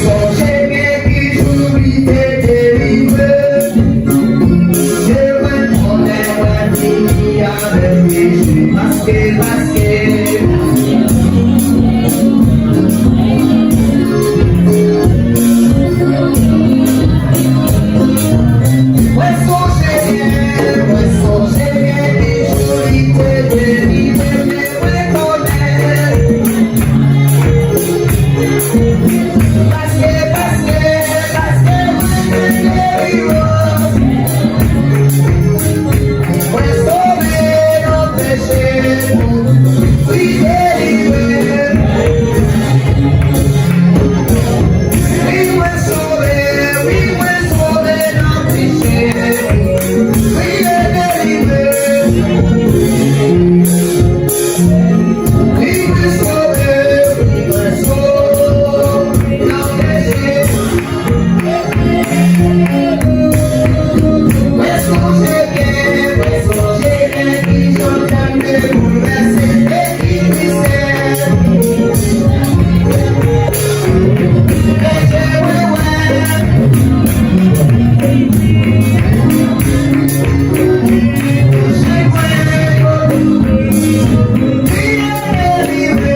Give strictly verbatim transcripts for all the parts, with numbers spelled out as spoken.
Sonje gen ki jou li te delivre. Devan konnen mwen fini avèk peche. Paske, paske. Mwen sonje byen, mwen sonje byen ki jou li te delivre m, mwen konnen. Paske, paske, paske mwen gen delivrans. Mwen sove nan peche, wi, delivre. Wi, mwen sove, wi, mwen sove nan peche. Wi, e delivre. Wi, mwen sove, wi, mwen sove nan peche. Mwen sonje byen, mwen sonje byen ki jan kè m te boulvèse, e ki tristès. Peche mwen wè. Touche mwen yo. Li e delivre.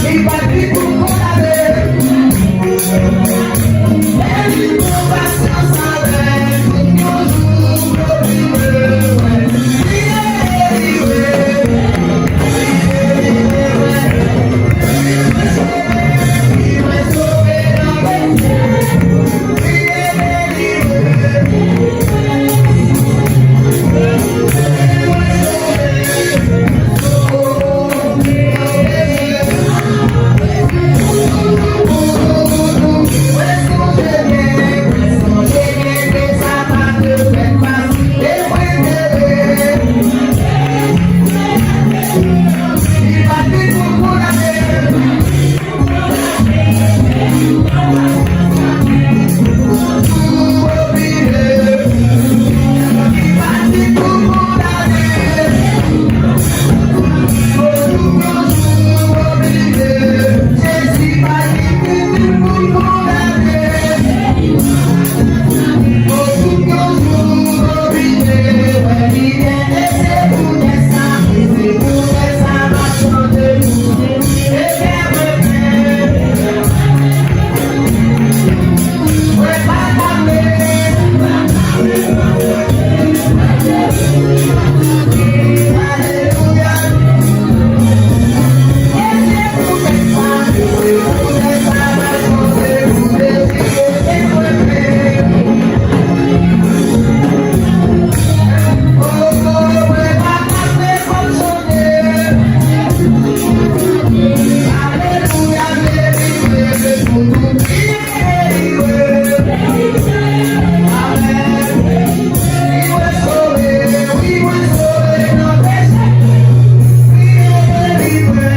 Li pa di pou kondane. Men li pran pasyans avè m, pou yon jou glorifye mwen. Li delivre, li delivre mwen. Li mwen sove, li mwen sove nan Bondye. Li delivre.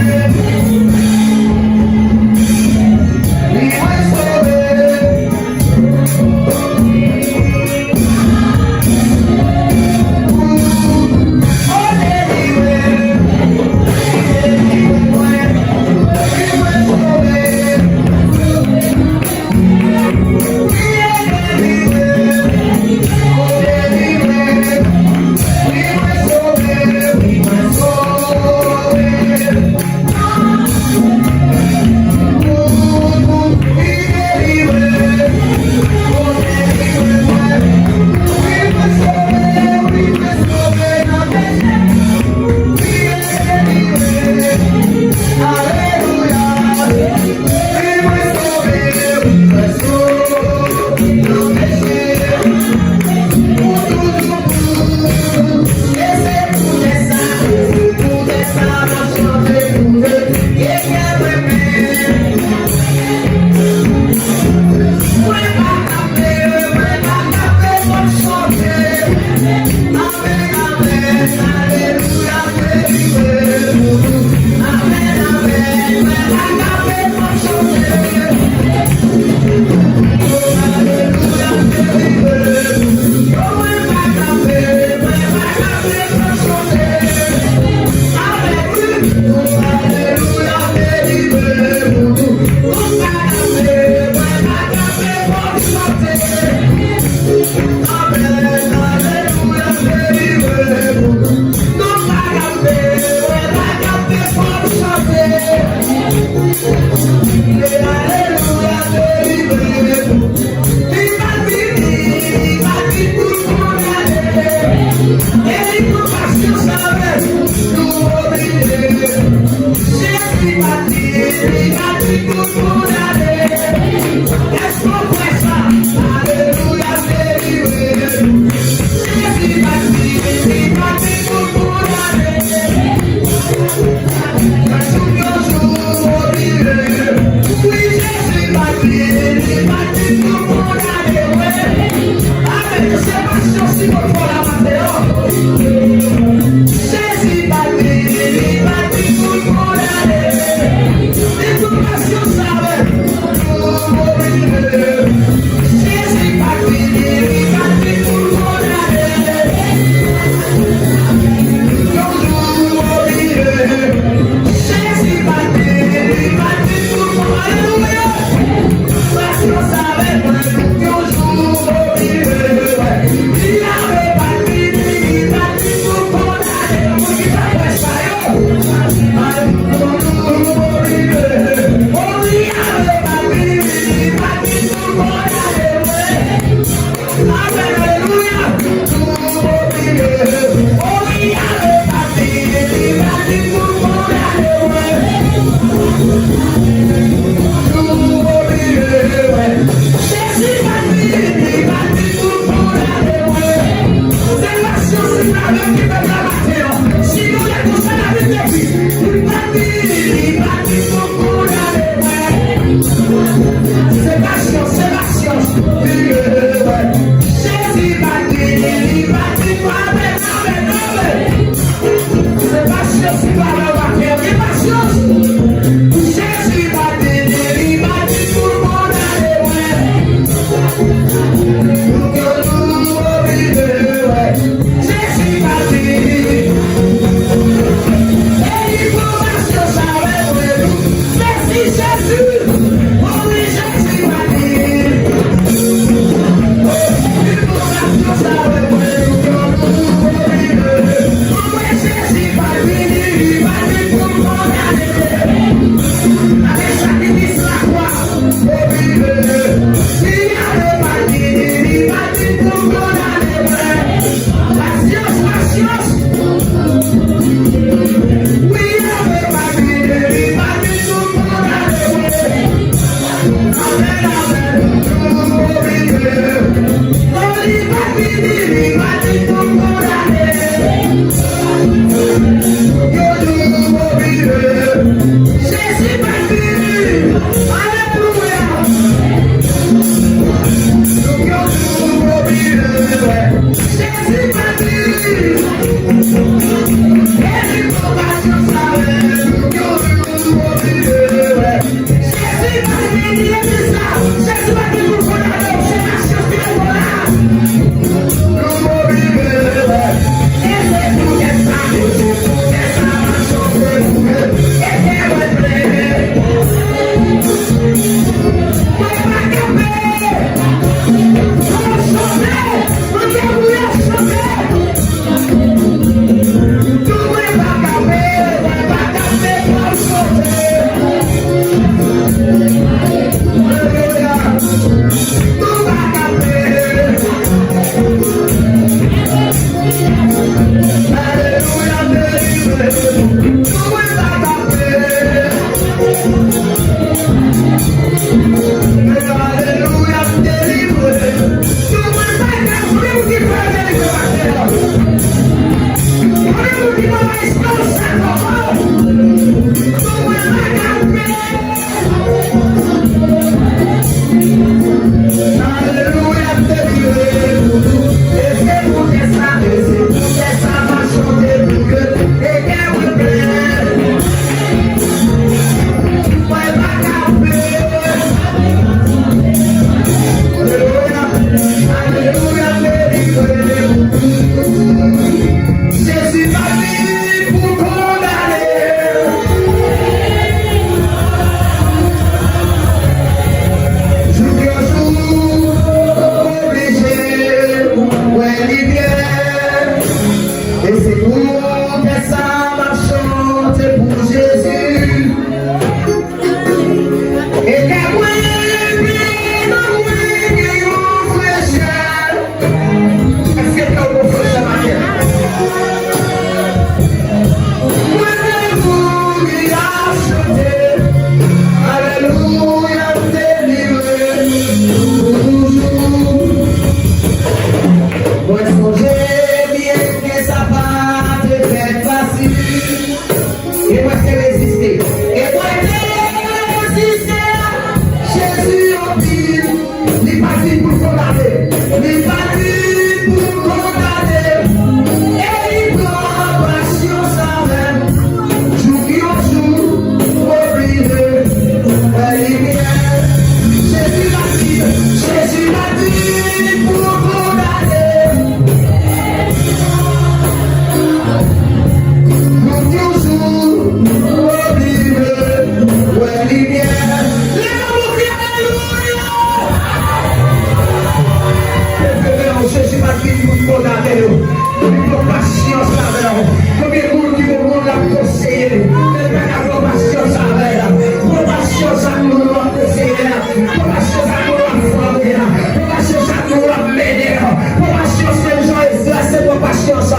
Pran pasyans ak moun w ap fòme a. Pran pasyans ak moun w ap mennen an. Pran pasyans menm jan Ezra se pran pasyans.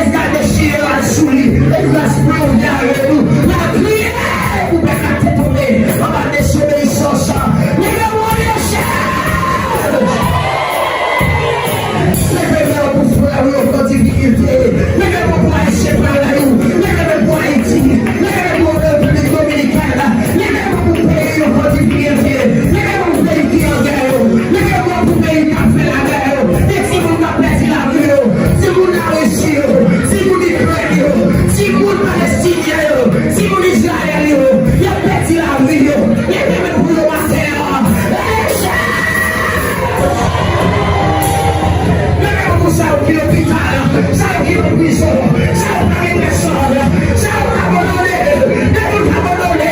Ezra dechire rad sou li. Ezra pran yon gade nou. L ap kriye pou pèp la te tonbe anba dezobeysans. Leve w an echèl! Leve men w pou frè w yo k an difikilte. Leve men w pou Ayisyen parèy ou. Leve men w pou Ayiti. Leve men w pou Repiblik Dominikèn. Leve men w pou peyi yo k an difikilte. Leve men w pou peyi ki an gè yo. Leve men w pou peyi k ap fè lagè yo. Gen timoun k ap pèdi lavi yo. Timoun Larisi yo. Timoun Ikrèn yo. Timoun Palestinyen yo. Timoun Izrayèl yo. Y ap pèdi lavi yo. Leve men w pou yo maten an. Leve men w pou sa yo ki lopital, sa yo ki nan prizon, sa yo pa gen pèsòn, sa yo k abandone, de moun k abandone,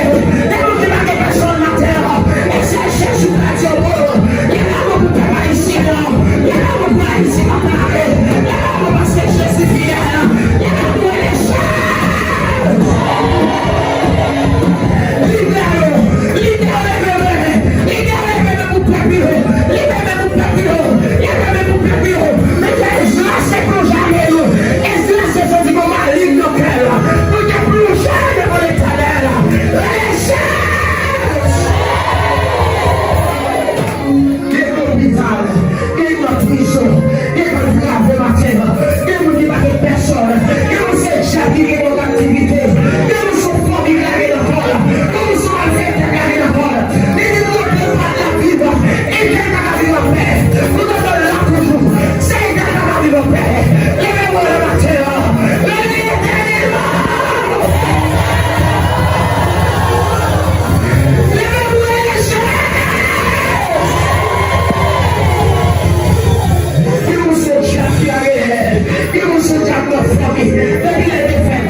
de moun ki pa gen pèsòn nan tè a. Èske Jezi pa di yo bon? Leve men w pou pèp ayisyen an, leve men w pou Ayiti pa pare, leve men w paske Jezi fidèl, leve men w pou Jezi. Lidè yo, lidè yo leve men, lidè yo leve men pou pèp yo, leve men pou pèp yo, leve men pou pèp yo. Men ke Ezra se plonje ame nou, Ezra se santiman malig nan kè l, pou te plonje devan Letènèl. Leve men! Gen lopital, gen nan prizon, gen nan grave maten an, gen moun ki pa gen pèsòn, gen moun se dyab ki gen nan kaptivite, gen moun se fanmi ki lage nan kòd, gen moun se malfektè ki lage nan kòd. Li di nou pa ka viv, Etèl pa ka viv anpè. Nou tande l la toujou. Se Etèl pa ka viv anpè. Leve men w nan maten an. Beni Etènèl la. Leve men w nan maten an. Gen moun se dyab ki lage, gen moun se dyab nan fanmi. Depi lè te fèt,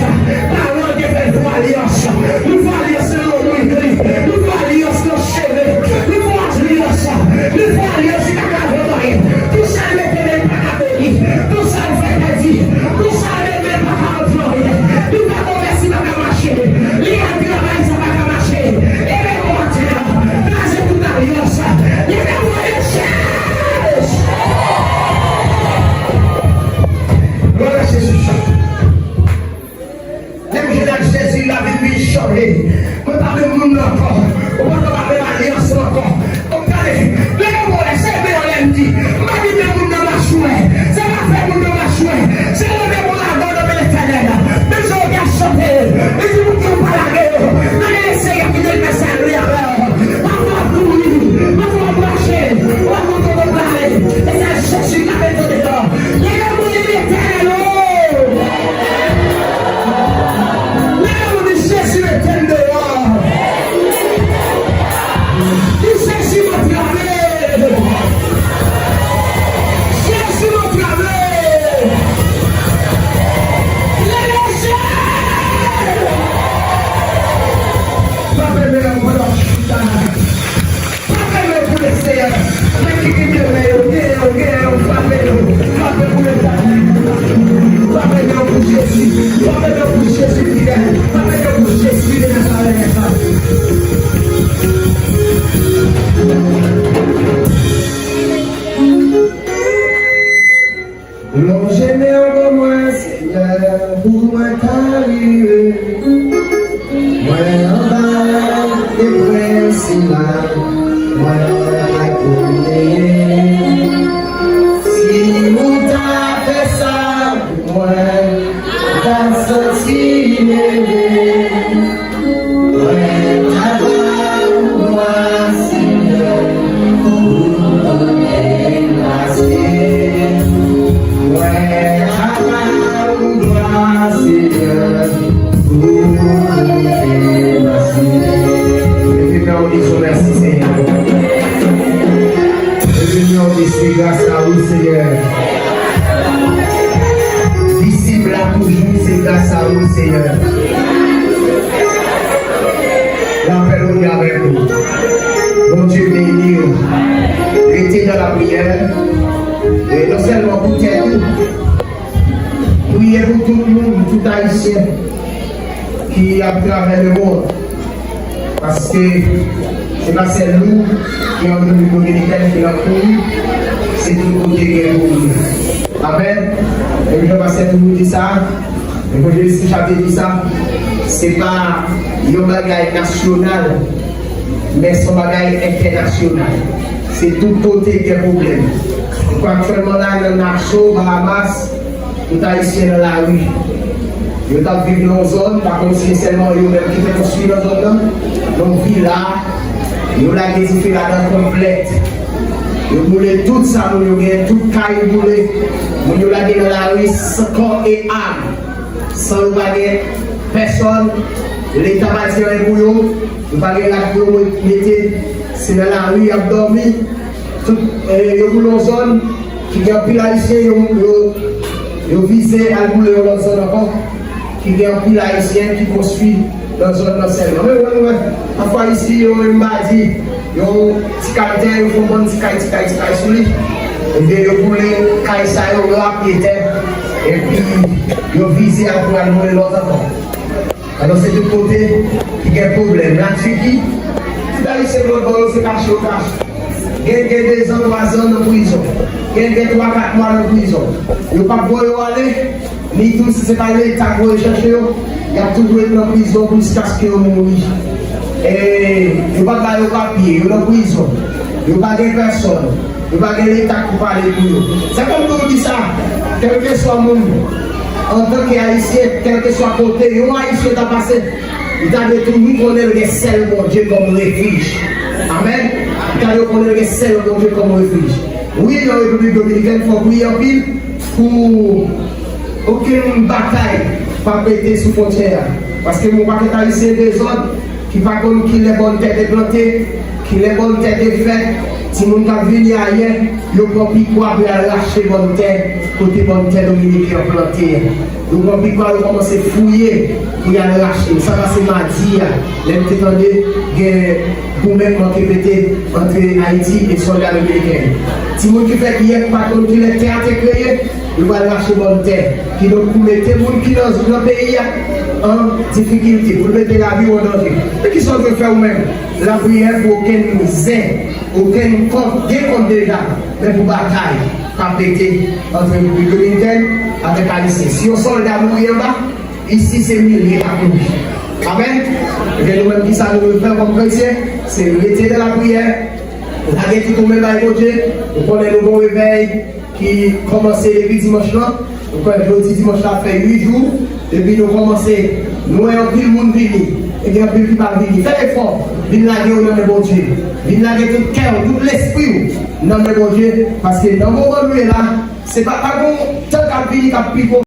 paran te fè fo alyans. Nou fè alyans nan lomwit li. Nou fè alyans nan cheve. Nou fè alyans. Nou fè alyans li pa ka vann anyen. Tou sa l mete men l pa ka beni. Tou sa l fè pèdi. Tou sa l mete men l pa ka antre anyen. Li pa konvèti pa ka mache. Li al travay sa pa ka mache. Leve men w maten an. Kraze tout alyans. Leve men w echèl. Glwa a Jezi. Lè m jwenn ak Jezi, lavi m vin chanje. Mwen pa menm moun nan ankò. Ou pa ka pa menm alyans lan ankò. Donk, gade, lè m wè, se men anlè m di, m pa vin men moun nan machwè. Se pa fè moun nan machwè. Se leve men w ladan nan men Letènèl. Menm jan yo te ap chante, li di, moun ki ou pa lage yo. Gade Lesenyè ki te fè sali avè w. Papa kouri, papa mache, papa kote w prale. E se Jezi k ap ede w dedan. Leve men w di Letènèl o! Leve men w di Jezi mete m deyò! Di Jezi mwen trave! Jezi mwen trave! Leve men w! Frape men w pandan w chita. Frape men w pou Lesenyè. Nèg ki gen de men yo, gen yo, gen yo, frape yo. Frape pou Letènèl. Frape men w pou Jezi. Frape men w pou Jezi fidèl. Frape men w pou Jezi de Nazarèt. Lonje men w ban mwen, Senyè, pou mwen ka rive. Mwen anba deprè sila, mwen pa konn anyen. Si ou ta fè sa pou mwen, m ta santi m ede. Mwen ta ba ou glwa, Senyè, pou ou konnen m pase. Mwen ta ba ou glwa, Senyè, pou ou konnen m pase. Leve men w, di Jezi mèsi, Senyè. Leve men w, di se gras a ou, Senyè. Disip la toujou, se gras a ou, Senyè. Lapè Bondye avèk ou. Bondye beni w. Rete nan lapriyè. E non sèlman pou tèt ou. Priye pou tout moun, tout Ayisyen ki atravè lemonn. Paske Se pa sèl nou ki an Repiblik Dominikèn ki nan kouri, se tout kote gen kouri. Amèn. E jan pastè toujou di sa, Evanjelis Richard te di sa, se pa yon bagay nasyonal, men se yon bagay entènasyonal. Se tout kote gen pwoblèm. Aktyèlman la, nan Nassau, Bahamas, tout Ayisyen nan lari. Yo t ap viv nan yon zòn, pa konn si se sèlman yo menm ki te konstwi nan zòn nan, nan vila, yo lage dife ladan konplèt. Yo boule tout sa moun yo genyen, tout kay yo boule. Moun yo lage nan lari san kò e am, san yo pa gen pèsòn, Leta pa di anyen pou yo, yo pa gen rad pou yo mete, se nan lari y ap dòmi. Tout, eh, yo boule yon zòn ki gen anpil Ayisyen, yo, yo, yo vize al boule yon lòt zòn ankò, ki gen anpil Ayisyen ki konstwi nan zòn nan sèlman. Men wè, nou wè, pafwa isi, yo menm ba di, yon ti kay tè, yo fè yon bann ti kay, ti kay, ti kay sou li. Ebyen, yo boule kay sa yo, yo ap pye tè, epi yo vize al pou al boule lòt ankò. Alò, se tout kote ki gen pwoblèm. Latiki, tout Ayisyen lòt bò yo, se kache yo kache. Gen, gen dezan, twazan nan prizon. Gen, gen twa, kat mwa nan prizon. Yo p ap voye yo ale, ni tou si se pa Leta k voye chèche yo, y ap toujou ret nan prizon jiskaske yo mouri. E yo p ap ba yo papye, yo nan prizon. Yo pa gen pèsòn. Yo pa gen Leta k pou pale pou yo. Se kòm nou di sa, kèlkeswa moun, antanke Ayisyen, kèlkeswa kote yon Ayisyen ta pase, li ta dwe toujou konnen l gen sèl Bondye kòm refij. Amèn. Li ta dwe konnen l gen sèl Bondye kòm refij. Wi, nan Repiblik Dominikèn, fò w priye anpil pou okenn batay pa pete sou fwontyè a. Paske gen yon pakèt Ayisyen dezòd ki pa konn kilè bòn tè te plante, kilè bòn tè te fèt. Timoun k ap vini ayè, yo pran pikwa pou y al rache bòn tè kote bòn tè dominiken an plante a. Yo pran pikwa, yo kòmanse fouye pou y al rache. Sa pase madi a, lè m te tande gen goumen k manke pete ant Ayiti e sòlda dominiken yo. Timoun ki fèt yè ki pa t konn kilè tè a te kreye, yo pral rache bòn tè. Kidonk, pou mete moun ki nan, nan peyi a an difikilte, pou l mete lavi w an danje. Men kisa w dwe fè ou menm? Lapriyè pou okenn zen, okenn kont, gen kont deja, men pou batay pa pete ant Repiblik Dominikèn avèk Ayisyen. Si yon sòlda mouri anba, isi se milye k ap mouri. Amèn. Ebyen, nou menm, kisa nou dwe fè kòm kretyen? Se rete nan lapriyè, lage tout ou menm bay Bondye. Ou konnen nou gon revèy ki kòmanse depi dimanch lan. Nou kwè jodi dimanch la fè uit jou depi nou kòmanse. Nou wè anpil moun vini, e gen anpil ki pa vini. Fè efò, vin lage yo nan men Bondye. Vin lage tout kè w, tout lespri w nan men Bondye, paske nan moman nou ye la, se pa, pa gon tan k ap vini k ap pi bon.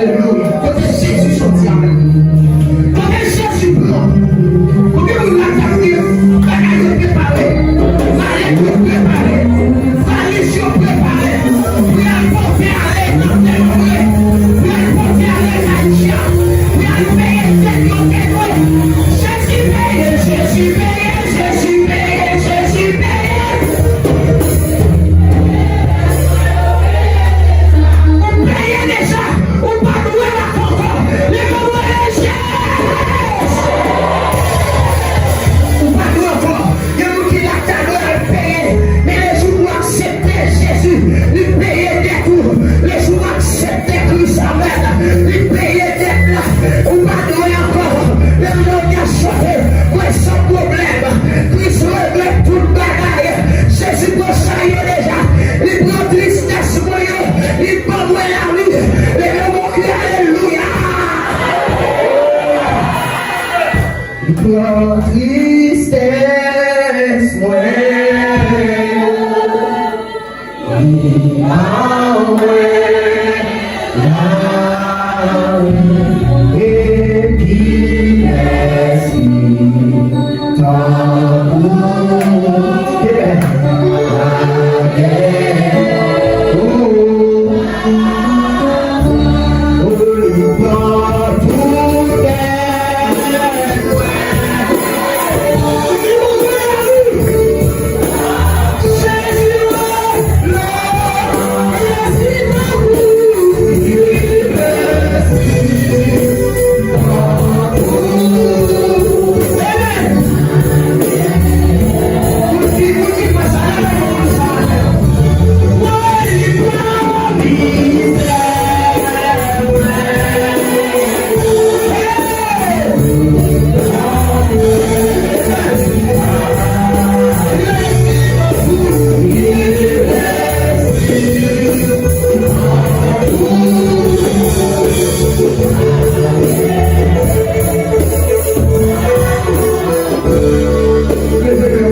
Alelouya. Kote Jezi jodi a menm? Kote Jezi pran? Konbyen moun la k ap di bagay yo prepare? Malèt yo prepare. Valiz yo prepare. Pou y al pote ale nan tè yo vre. Pou y al pote ale Ayiti a. Pou y al peye dèt yo dwe. Jezi peye, Jezi peye, Jezi peye, Jezi peye. Ou peye deja. Ou pa dwe la ankò. Leve men w, Jezi! Ou pa dwe ankò. Gen moun ki la ta dwe al peye. Men lejou ou aksepte Jezi, li peye dèt ou. Lejou ou aksepte Kris avè l, li peye dèt la. Ou pa dwe ankò. Lè nou te chante, mwen san pwoblèm. Kris regle tout bagay. Jezi pran sa yo deja. Li pran tristès mwen yo. Li ban mwen lavi. Leve men w, kriye alelouya. Li pran tristès mwen yo. Li ba mwen lavi epi mèsi tankou kè avèk ou. Ou li pran tout dèt mwen.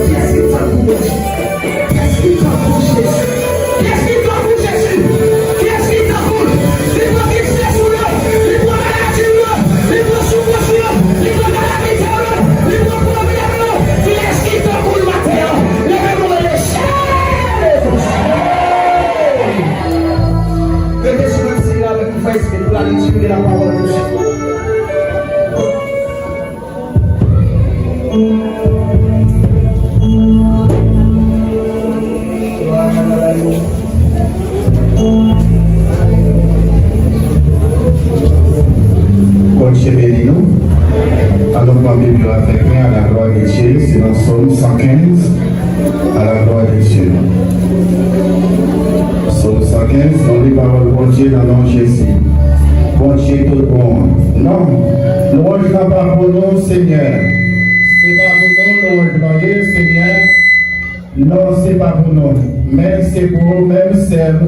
Kiyès ki tankou Jezi? Kiyès ki tankou Jezi? Kiyès ki tankou l? Li pran tristès ou yo, li pran maladi ou yo, li pran soufrans ou yo, li pran kalamite ou yo, li pran pwoblèm ou yo. Kiyès ki tankou l maten an? Leve men w, rele Jezi! Rete sou menm siy la avèk nou, frè Esprit, pou la lekti de la pawòl de Dye. Bondye beni nou. Ann nou pran Bib yo avèk mwen, à la gloire de Dieu, se nan Sòm san kenz. À la gloire de Dieu. Sòm san kenz, nou li pawòl Bondye nan non Jezi. Bondye tout bon. Non, lwanj la pa pou nou, Senyè. Se pa pou nou, lwanj la ye, Senyè. Non, se pa pou nou. Men se pou ou menm sèl,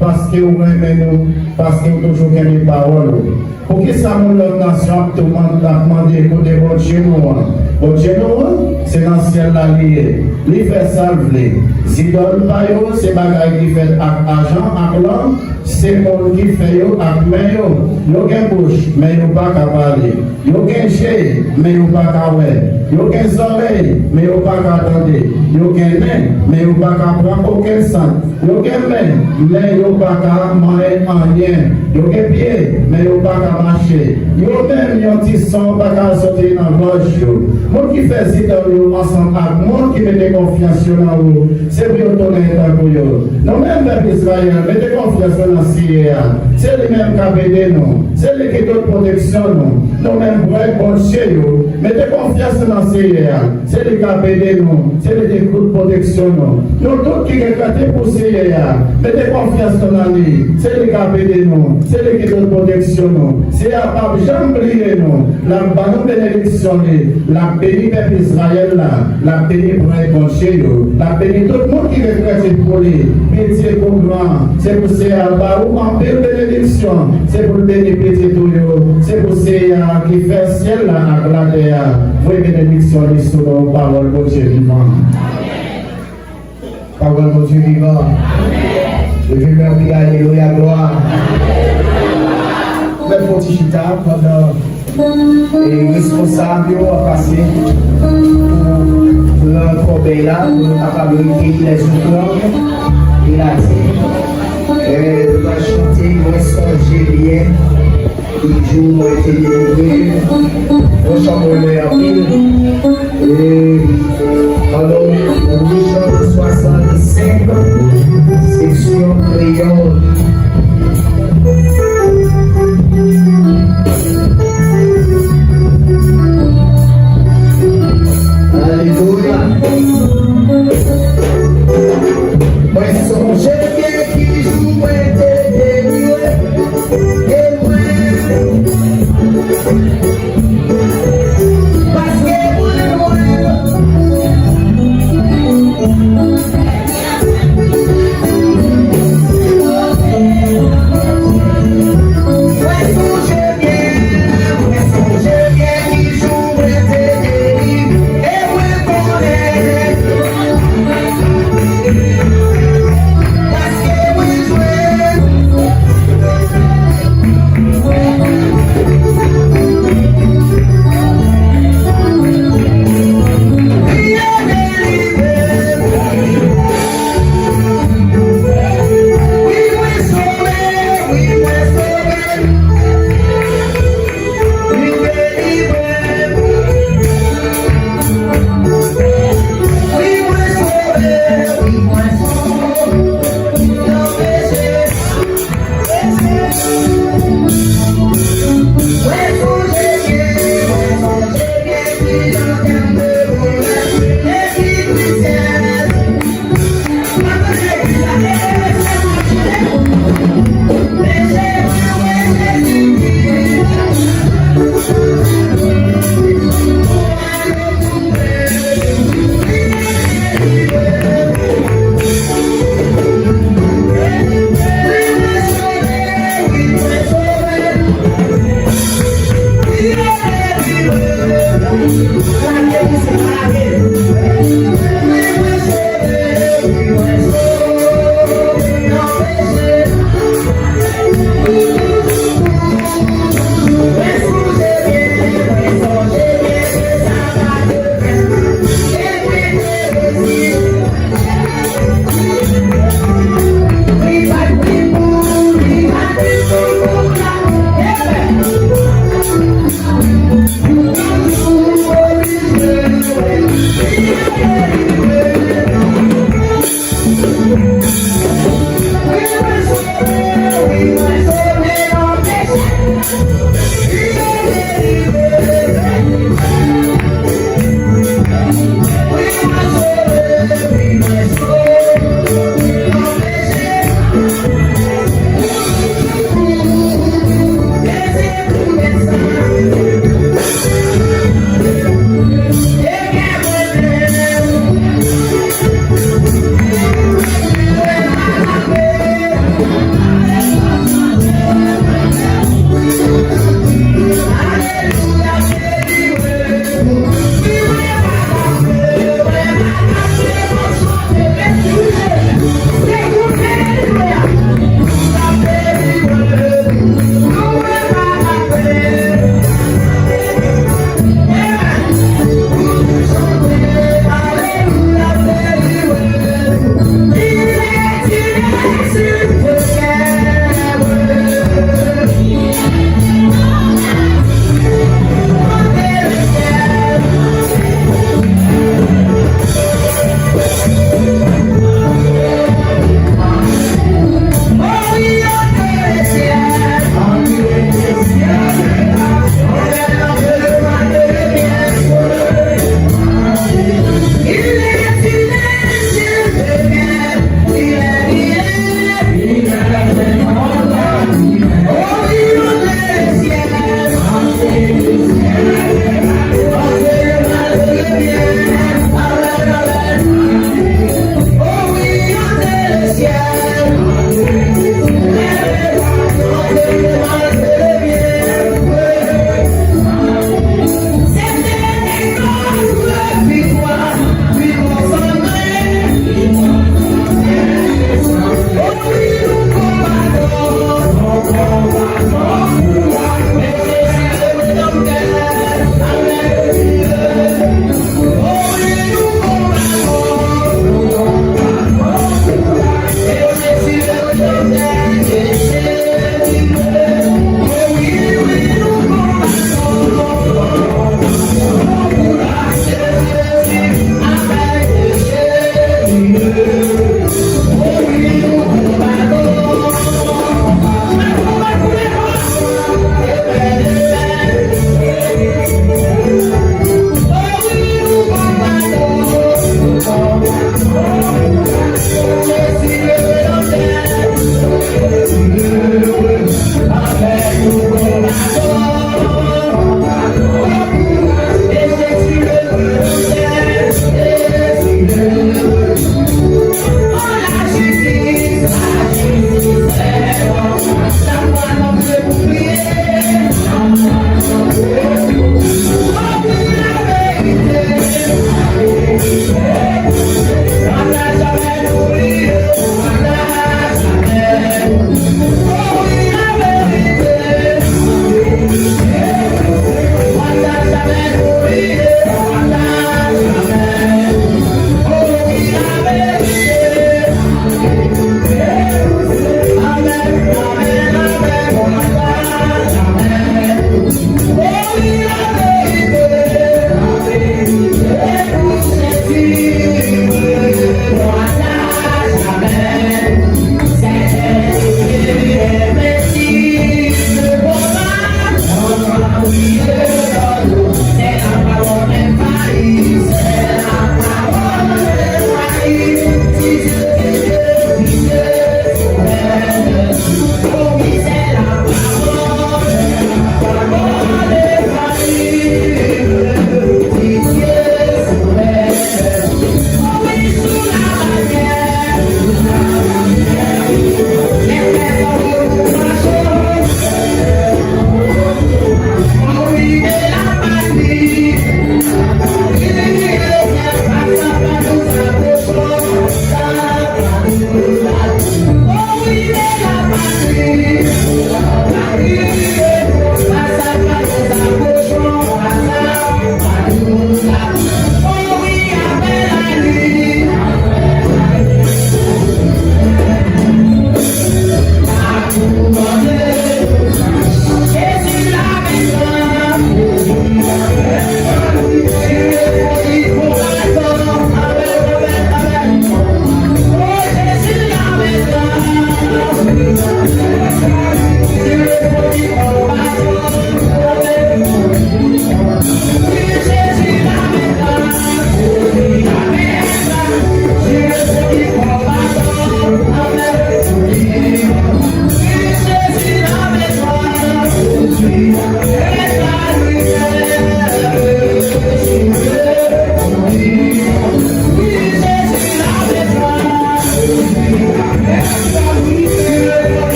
paske ou renmen nou, paske ou toujou kenbe pawòl ou. Poukisa moun lòt nasyon ap toumante, ap mande kote Bondye nou an? Bondye nou an, se nan syèl la li ye. Li fè sa l vle. Zidòl pa yo, se bagay ki fèt ak ajan, ak lang, se moun ki fè yo ak men yo. Yo gen bouch, men yo pa ka pale. Yo gen je, men yo pa ka wè. Yo gen zòrèy, men yo pa ka tande. Yo gen nen, men yo pa ka pran okenn sant. Yo gen men, men yo pa ka manyen anyen. Yo gen pye, men yo pa ka mache. Yo menm, yon ti son pa ka soti nan gòj yo. Moun ki fè zidòl yo ansanm ak moun ki mete konfyans yo nan ou, se pou yo tounen tankou yo. Nou menm, pèp Izrayèl, mete konfyans nou nan Seyè a. Se li menm k ap ede nou. Se li ki tout pwoteksyon nou. Nou menm, prèt Bondye yo, mete konfyans nou nan Seyè a. Se li k ap ede nou. Se li ki tout pwoteksyon nou. Nou tout ki gen krent pou Seyè a, mete konfyans nou nan li. Se li k ap ede nou. Se li ki tout pwoteksyon nou. Seyè a p ap janm bliye nou. L ap ban nou benediksyon li. L ap beni pèp Izrayèl la. L ap beni prèt Bondye yo. L ap beni tout moun ki gen krent pou li. Piti kou gran. Se pou Seyè a ba ou anpil benediksyon. Se pou l beni pitit ou yo. Se pou Seyè a ki fè syèl la ak latè a. Voye benediksyon li sou nou, pawòl Bondye vivan. Pawòl Bondye vivan. Leve men w, alelouya, glwa. Mwen fè yon ti chita pandan, e, responsab yo ap pase pou pran kòbèy la, pou nou kapab rekeyi lèzofrann e lativ. E, nou pral chante Mwen sonje byen ki jou mwen te delivre. Yon chan mwen renmen anpil. E, an non Richard swasannsenk, seksyon kreyòl. Alelouya. Mwen sonje byen ki jou mwen te delivre. E mwen, paske mwen, mwen,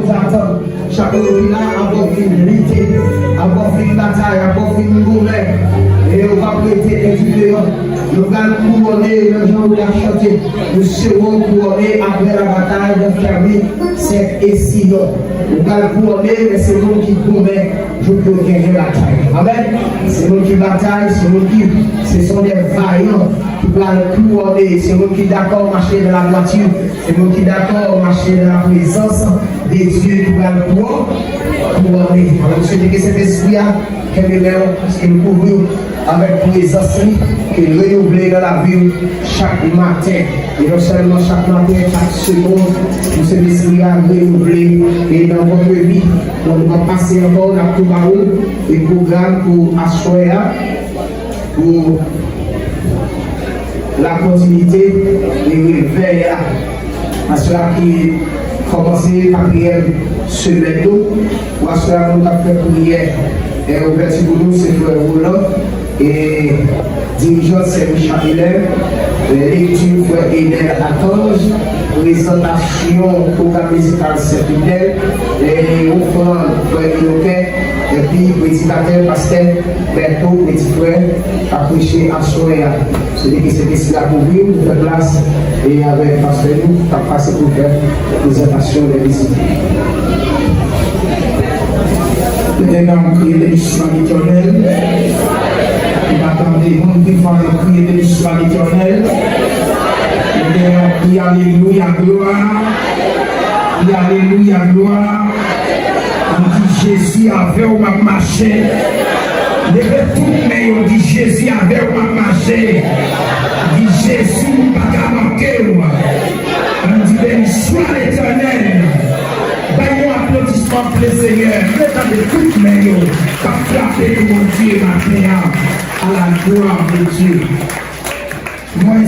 Satan, chak moun ki la, apre w fin lite, apre w fin batay, apre w fin goumen, e ou p ap rete endiféran. Nou pral kouwone nan jan ou la chante. Nous serons couronnés après la bataille dans Kermit, Sèt e Siyon. Nou pral kouwone, men se moun ki goumen jouk yo genyen batay. Amèn. Se moun ki batay, se moun ki, ce sont des vaillants ki pral kouwone, se moun ki dakò mache nan la droiture. Se moun ki dakò mache nan la prezans de Dye ki pral pou, pou ane. Alò, m swete ke Sentespri a kenbe men w, paske l kouvri w avèk prezans li, ke l renouvle nan lavi w chak maten. E non sèlman chak maten, chak segonn, pou Sentespri a renouvle e nan vòt vi. Donk, nou p ap pase ankò, n ap tou ba ou e pwogram pou aswè a. Pou la kontinite de revèy la. Aswè a ki kòmanse katriyèm semèn nou. Pou aswè a, nou t ap fè priyè, e, ouvèti pou nou, se frè Roland, e, dirijan sèvis chapilè, e, lekti frè Ener Atanj, prezantasyon pwogram mizikal Sent Fidèl, e, ofrann frè Inokè, epi predikatè, pastè Bèto, Peti Frè, k ap preche aswè a. Se li ki se Kris la pou viv, nou fè plas, e avèk pastè nou, k ap pase pou fè prezantasyon de vizit. Mete men w, kriye beniswa Letènèl. M pa tande moun ki fò, nou kriye beniswa Letènèl. Mete men w, kriye alelouya, glwa. Kriye alelouya, glwa. Ann di, Jezi avè w m ap mache. Leve tout men yo, di, Jezi avè w m ap mache. Di, Jezi m pa ka manke w. Ann di, beniswa Letènèl. Bay yon aplodisman pou Lesenyè. Leve tout men yo k ap frape pou Bondye maten an. À la gloire de Dieu. Mwen